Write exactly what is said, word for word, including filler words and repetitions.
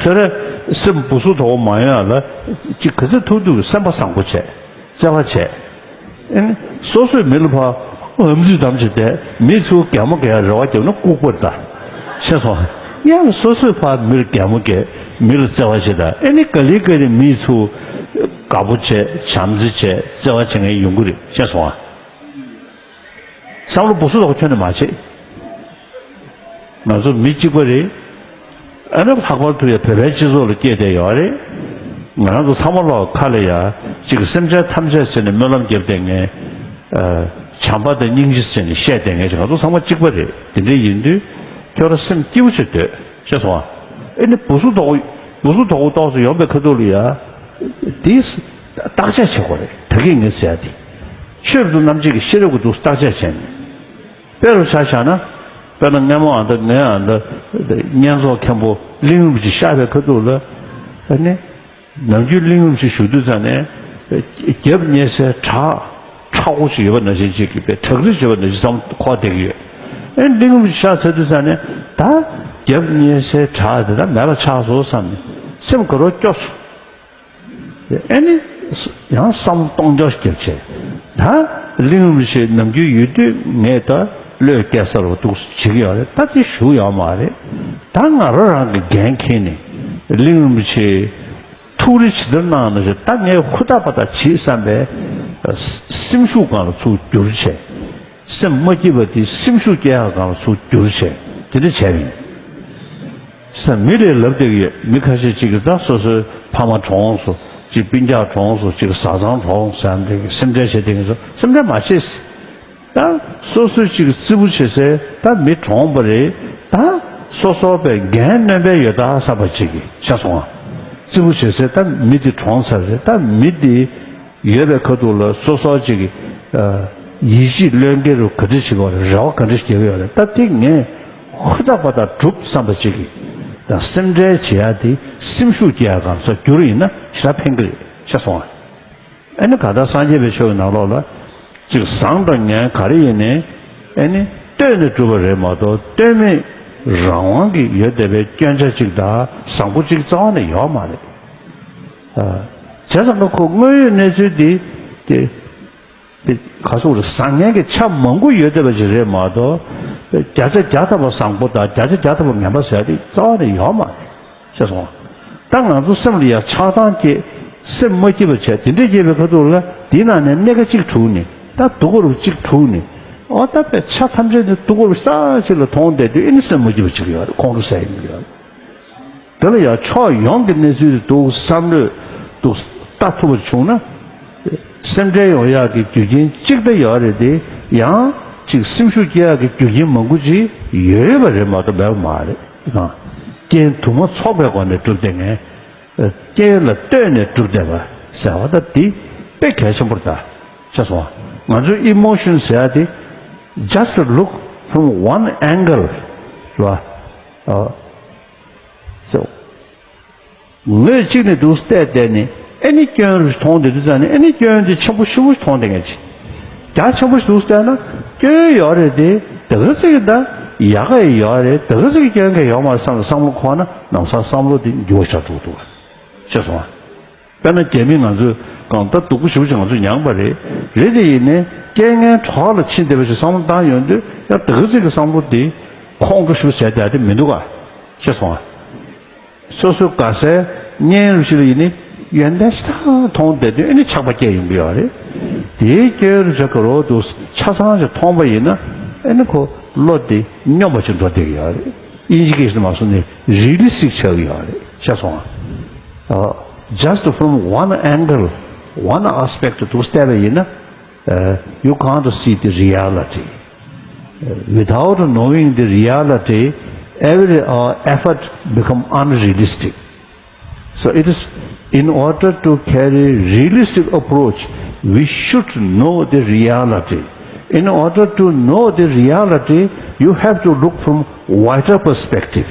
དེ་རེད། སེམས་སྦུ་སུ་དོག་མ་ཡོང་ཡ་ལ་ཅིག་ག་ཚོད་ཐུབ་ཐུབ་ཀྱི་སེམས་པ་བཟང་པོ་བྱས། བརྩེ་བ་བྱས། ཨེ་ནི་སོ་སོས་མི་ལ་ཕར་ཧམ་ཚིག་གཏམ་བྱས་ཏེ་མི་ཚུར་གད་མོ་བགད་ཡ་རེ་བ་རྒྱབ་ན་ལྐུགས་པ་རེད་ད། ཤེས་སོང་། ཡང་སོ་སོས་ཕར་མི་ལ་གད་མོ་བགད། མི་ལ་བརྩེ་བ་བྱེད་ད། ཨེ་ནི་ག་ལེ་ག་ལེ་མི་ཚུར་དགའ་པོ་བྱས། བྱམས་བརྩེ་བྱས། བརྩེ་བ་བྱེད་མཁན་ཡོང་གི་རེད། ཤེས་སོང་ཨ། བསམ་བློ་སྦུ་སུ་དོག་ཁྱོན་ནས་མ་བྱེད། ང་ཚོ་མི་གཅིག་པ་རེད། ཨ་ནི་ལྷག་པར་དུ་ཡ་བོད་པའི་སྤྱི་ཚོགས་ལ་སྐྱེས་བསྡད་ཡོད་རེད། ང་རང་ཚོ་ཚང་མ་ལོག་ཁ་ལ་ཡ་གཅིག་སེམས་ཅན་ཐམས་ཅད་ཟེར་ནས་སྨོན་ལམ་བརྒྱབ་བསྡད་མཁན། ཨ། བྱམས་པ་དང་སྙིང་རྗེ་ཟེར་ནས་བཤད་བསྡད་མཁན་ཅིག་ང་ཚོ་ཚང་མ་གཅིག་པ་རེད། དེ་འདྲ་ཡིན་དུས་ཁྱོད་རང་སེམས་སྐྱིད་པོ་བྱེད་སྡོད། ཤེས་སོང་ཨ། ཨེ་ནི་སྦུ་སུ་དོག་སྦུ་སུ་དོག་པོ་ཏོག་ཙམ་ཡོང་པའི་ཁ་ཐུག་ལ་ཡ། དེ་བརྟག་དཔྱད་བྱེད་དགོས་རེད། ད་གིན་ངས་ཟེར་ཡ་དེ། ཆོས་རབ་ཏུ་རྣམ་འབྱེད་ཀྱི་ཤེས་རབ་ཀྱི་འདུག་བརྟག་དཔྱད་བྱས་ནས། དཔེ་རུ་ཆ་བཞག་ན། དཔེར་ན་སྔ་མོ་ཨ་མདའ་ངའི་ཨ་མདའ་བསྙེན་རྫོགས་མཁན་པོ་གླིང་རིན་པོ་ཆེ་གཤེགས་པའི་ཁ་ཐུག་ལ། ཨ་ནི། ནམ་རྒྱུན་གླིང་རིན་པོ་ཆེ་བཞུགས་དུས་ཙང་ནས། རྒྱབ་བསྙེན་སའི་བྲག་ཁྲ་བོ་ཞིག་ཡོད་པ་ནང་བཞིན་ཅིག་གི་དཔེ་བྲག་རི་ཡོད་པ་ནང་བཞིན་བསམ་འཁོར་བསྡད་ཀྱི་ཡོད། ཨ་ནི་གླིང་རིན་པོ་ཆེ་གཤེགས་ཚར་དུས་ཙང་ནས་ད་རྒྱབ་བསྙེན་སའི་བྲག་དེ་ད་མེ་ལ་ཆགས་སོང་བསམ་ནས་སེམས་དགའ་རབ་སྐྱོ་སོང་། ཨེ་ནི། ཡང་བསམ་བློ་གཏོང་རྒྱུ་ཞིག་བརྒྱབ་བྱས། ད་གླིང་རིན་པོ་ཆེ་ནམ་རྒྱུན་ཡོད་དུས་ངས་ད་བློས་བཀལ་ས་རུ་འདུག་བྱེད་ཀྱི་ཡོད་རེད། ད་དེ་བཞུགས་ཡོད་མ་རེད། ད་ང་རང་རང་གི་འགན་འཁྱེར་ནས་གླིང་རིན་པོ་ཆེ་ཐུགས་རེ་ཇི་ལྟར་གནང་ན་ཞེས། ད་ངས་ཧུར་ཐག་པ་ཐག་བྱེད་བསམ་པའི་སེམས་ཤུགས་སྒང་ལ་ཚུར་བསྒྱུར་བྱས། སེམས་མ་སྐྱིད་པ་དེ་སེམས་ཤུགས་སྐྱེ་ཡག་སྒང་ལ་ཚུར་བསྒྱུར་བྱས་དེ་འདྲ་བྱས་པ་ཡིན། ས་མི་ལས་ལབ་བསྡད་ཀྱི་ཡོད། མི་ཁ་ཤས་ཅིག་གིས་ད་སོ་སོའི་ཕ་མ་གྲོངས་སོང་། ཅིག་སྤུན་ཀྱག་གྲོངས་སོང་། ཅིག་བཟའ་ཚང་གྲོངས་ཟེར་ནས་སེམས་ཁྲལ་བྱེད་བསྡད་མཁན་ཚོ་སེམས་ཁྲལ་མ་བྱེད། ད་སོ་སོའི་ཅིག་རྩིས་པོ་བྱེད་སའི་ད་མི་གྲོངས་པ་རེད། ད་སོ་སོ་པའི་འགན་གནོད་པ་ཡོད་ད་བསམ་པ་ཅིག་གིས་ཤེས་སོང་ང་། རྩིས་པོ་བྱེད་སའི་ད་མི་དེ་གྲོངས་ཚར་རེད། ད་མི་དེ་ཡོད་པའི་ཁ་ཐུག་ལ་སོ་སོ་ཅིག་གིས་ཡིད་ཆེས་བློས་འགེལ་རུ་ག་འདྲ་བྱེད་དགོས་རེད། རེ་བ་ག་འདྲ་བྱེད་ཀྱི་ཡོད་རེད། ད་དེ་ངས་ཧུར་ཐག་པ་ཐག་སྒྲུབ་བསམ་པ་ཅིག་གིས་ད་སེམས་ཁྲལ་བྱེད་ཡ་དེ་སེམས་ཤུགས་སྐྱེ་ཡ་སྒང་ལ་བསྒྱུར་ཡིན་ན་ཞེ་དྲག་ཕན་གི་རེད། ཤེས་སོང་ང་། ཨ་ནི་གང་ལྟར་སངས་རྒྱས་པའི་ཆོས་ཀྱི་ནང་ལོགས་ལ་ཅིག་བཟང་དང་ངན་ག་རེ་ཡིན་ནའི་ཨ་ནི་ལྟོས་ནས་གྲུབ་པ་རེད་མ་གཏོགས་ལྟོས་མེད་རང་དབང་གིས་ཡོད་བསྡད་པའི་སྐྱོན་ཆ་ཅིག་དང་བཟང་པོ་ཅིག་རྩ་བ་ནས་ཡོད་མ་རེད། བྱས་ཙང་ཁོ་དངོས་ཡོད་གནས་ཚུལ་འདི་དེ་དེ་ག་ཚོད་རེད། བཟང་ངན་གྱི་ཆ་མང་པོ་ཡོད་བསྡད་པ་ཅིག་རེད་མ་གཏོགས་བརྒྱ་ཆ་བརྒྱ་ཐམ་པ་བཟང་པོ་དང་བརྒྱ་ཆ་བརྒྱ་ཐམ་པ་ངན་པ་ཟེར་ཡ་དེ་རྩ་བ་ནས་ཡོད་མ་རེད། ཤེས་སོང་ང་། ད་ང་ཚོ་སེམས་ལ་ཡ་ཆགས་སྡང་སྐྱེས། སེམས་མ་སྐྱིད་པ་བྱས། དེ་འདྲས་སྐྱེས་པའི་ཁ་ཐུག་ལ་དེའི་ནང་ནས་སྣེ་ཁ་གཅིག་དྲུག་ནས་ད་སྡུག་གོ་རུ་གཅིག་དྲུག་ནས་ཨོ་ད་པའི་ཆ་ཐམས་ཅད་ནི་སྡུག་གོ་རུ་ས་ཞིག་ལ་མཐོང་བསྡད་དུས་ཨེ་ནི་སེམས་མ་སྐྱིད་པ་ཅིག་ཡོད་རེད། ཁོང་ཁྲོ་ཟ་ཡི་ཡོད་རེད། དེ་ལ་ཡང་ཕྱོགས་ཡོངས་ཀྱི་གནས་ཚུལ་དེ་འདུག་བསམ་བློས་འདུག་ལྟ་ཐུབ་པ་བྱུང་ན། སེམས་ཁྲལ་ཡོང་ཡག་གི་རྒྱུ་རྐྱེན་གཅིག་ད་ཡོད་རེད་དེ། ཡང་གཅིག་སེམས་ཤུགས་སྐྱེ་ཡག་གི་རྒྱུ་རྐྱེན་མང་པོ་ཅིག་ཡོད་པ་རེད་མ་གཏོགས་མེད་པ་མ་རེད། རྐྱེན་དུ་མ་ཚོགས་པའི་སྒོ་ནས་གྲུབ་བསྡད་མཁན། རྐྱེན་ལ་ལྟོས་ནས་གྲུབ་བསྡད་པ་ཟེར་བ་ད་འདི་དཔེ་གལ་ཆེན་པོ་རེད་ད། ཤེས་སོང་ང་། ང་ཚོའི་emotion་ཟེར་ཡ་དེ་just look from one angle་རེད་བ། ཨ། So། ངོས་གཅིག་ནས་འདུག་བལྟས་བལྟས་ནས་ཨེ་ནི་སྐྱོན་རུ་མཐོང་བསྡད་དུས་ཙང་ནས་ཨེ་ནི་སྐྱོན་དེ་ཆེན་པོ་ཞེ་པོ་མཐོང་བསྡད་མཁན་ཅིག་རྒྱ་ཆེན་པོ་ཞིག་འདུག་བལྟས་ན་སྐྱོན་ཡོད་རེད་དེ། དེ་ག་ཚོད་ཀྱི་ད་ཡག་ག་ཡོད་རེད། དེ་ག་ཚོད་ཀྱི་སྐྱོན་ག་ཡོད་མ་རེད་བསམ་ལ་བསམ་བློ་འཁོར་ན་ལམ་སང་བསམ་བློ་དེ་འགྱུར་བ་ཆགས་འགྲོ་གི་འདུག་ཤེས་སོང་ང་། དཔེར་ན་རྒྱ་མི་ང་ཚོས་གང་ལྟར་སྡུག་པོ་ཞེ་པོ་ཅིག་ང་ཚོས་མྱངས་པ་རེད། རེད་དེ་ཡིན་ནའི་རྐྱེན་ངན་གྲོགས་ལ་ཕྱིན་བསྡད་པ་ཞིག་བསམ་བློ་བཏང་ཡོང་དུས་ཡང་དེ་ག་ཚོད་ཀྱི་བསམ་བློ་དེ་ཁོང་ཁྲོ་ཞེ་པོ་བྱས་བསྡད་དེ་མི་འདུག་ག་ཤེས་སོང་ང་། སོ་སོའི་དགའ་སའི་གཉེན་རུ་ཞིག་ལ་ཡིན་ནི་ཡོན་ཏན་ཞེ་དྲག་མཐོང་བསྡད་དུས་ཨེ་ནི་ཆགས་པ་སྐྱེ་ཡོང་གི་ཡོད་རེད། དེའི་སྐྱོན་རུ་ཆ་ག་རོ་འདུག་ཆ་ཚང་ཞིག་མཐོང་པ་ཡིན་ན་ཨེ་ནི་ཁོ་བློ་དེ་སྙོམས་པ་ཅིག་འགྲོ་བསྡད་ཀྱི་ཡོད་རེད། དབྱིན་ཇི་སྐད་ཞིག་མ་སོང་ནས་realistic་ཆགས་ཀྱི་ཡོད་རེད། ཤེས་སོང་ང་། ཨ། Just from one angle, one aspect་དུ་བལྟས་པ་ཡིན་ན། Uh, you can't see the reality. Uh, without knowing the reality, every uh, effort become unrealistic. So it is in order to carry realistic approach, we should know the reality. In order to know the reality, you have to look from wider perspective.